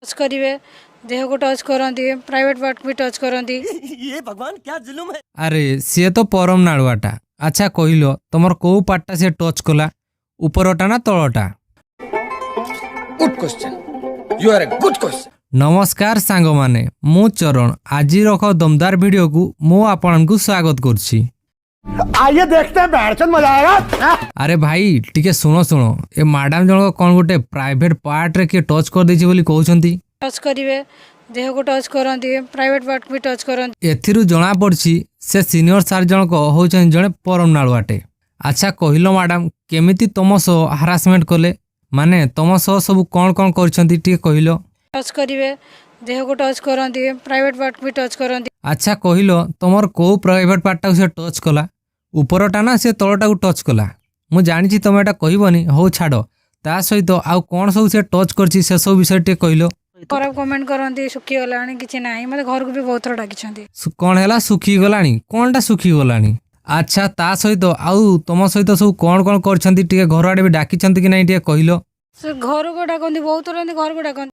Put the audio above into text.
Touch କରିବେ, ଦେହକୁ touch କରନ୍ତି, ପ୍ରାଇଭେଟ୍ ପାର୍ଟ ବି ଟଚ୍ କରନ୍ତି। ये भगवान, क्या जुलुम है! ଆରେ, ସିଏ ତ ପରମ ନାଳୁଆଟା। ଆଚ୍ଛା କହିଲ, ତମର କୋଉ ପାର୍ଟଟା ସିଏ ଟଚ୍ କଲା, ଉପରଟା ନା ତଳଟା? Good question. You are a good question. ନମସ୍କାର ସାଙ୍ଗମାନେ, ମୁଁ ଚରଣ। ଆଜିର ଏକ ଦମଦାର ଭିଡ଼ିଓକୁ ମୁଁ ଆପଣଙ୍କୁ ସ୍ୱାଗତ କରୁଛି। आइए देखते हैं, बैठ मजा आएगा। ଆରେ ଭାଇ, ଟିକେ ଶୁଣ ଶୁଣ, ଏ ମ୍ୟାଡ଼ାମ ଜଣକ କ'ଣ ଗୋଟେ ପ୍ରାଇଭେଟ୍ ପାର୍ଟରେ କିଏ ଟଚ୍ କରିଦେଇଛି ବୋଲି କହୁଛନ୍ତି। ଟଚ୍ କରିବେ, ଦେହକୁ ଟଚ୍ କରନ୍ତି, ପ୍ରାଇଭେଟ୍ ପାର୍ଟ ବି ଟଚ୍ କରନ୍ତି। ଏଥିରୁ ଜଣାପଡ଼ିଛି, ସେ ସିନିୟର ସାର୍ ଜଣକ ହେଉଛନ୍ତି ଜଣେ ପରମ ନାଳୁଆଟେ। ଆଚ୍ଛା କହିଲ ମ୍ୟାଡ଼ାମ, କେମିତି ତମ ସହ ହାରାସମେଣ୍ଟ କଲେ? ମାନେ ତମ ସହ ସବୁ କ'ଣ କ'ଣ କରିଛନ୍ତି, ଟିକେ କହିଲ। ଟଚ୍ କରିବେ, ଦେହକୁ ଟଚ୍ କରନ୍ତି, ପ୍ରାଇଭେଟ୍ ପାର୍ଟ ବି ଟଚ୍ କରନ୍ତି। ଆଚ୍ଛା କହିଲ, ତମର କୋଉ ପ୍ରାଇଭେଟ୍ ପାର୍ଟଟାକୁ ସେ ଟଚ୍ କଲା? ଉପରଟା ନା ସେ ତଳଟାକୁ ଟଚ୍ କଲା? ମୁଁ ଜାଣିଛି ତମେ ଏଇଟା କହିବନି, ହଉ ଛାଡ଼। ତା ସହିତ ଆଉ କ'ଣ ସବୁ ସେ ଟଚ୍ କରିଛି, ସେସବୁ ବିଷୟରେ ଟିକେ କହିଲ। ଖରାପ କମେଣ୍ଟ କରନ୍ତି, ଶୁଖିଗଲାଣି, କିଛି ନାହିଁ। ମୋତେ ଘରକୁ ବି ବହୁତ ଥର ଡାକିଛନ୍ତି। କ'ଣ ହେଲା? ଶୁଖିଗଲାଣି? କ'ଣଟା ଶୁଖିଗଲାଣି? ଆଚ୍ଛା, ତା ସହିତ ଆଉ ତମ ସହିତ ସବୁ କ'ଣ କ'ଣ କରିଛନ୍ତି, ଟିକେ ଘର ଆଡ଼େ ବି ଡାକିଛନ୍ତି କି ନାହିଁ, ଟିକେ କହିଲ। ସେ ଘରକୁ ଡାକନ୍ତି, ବହୁତ ଥର ଏମିତି ଘରକୁ ଡାକନ୍ତି।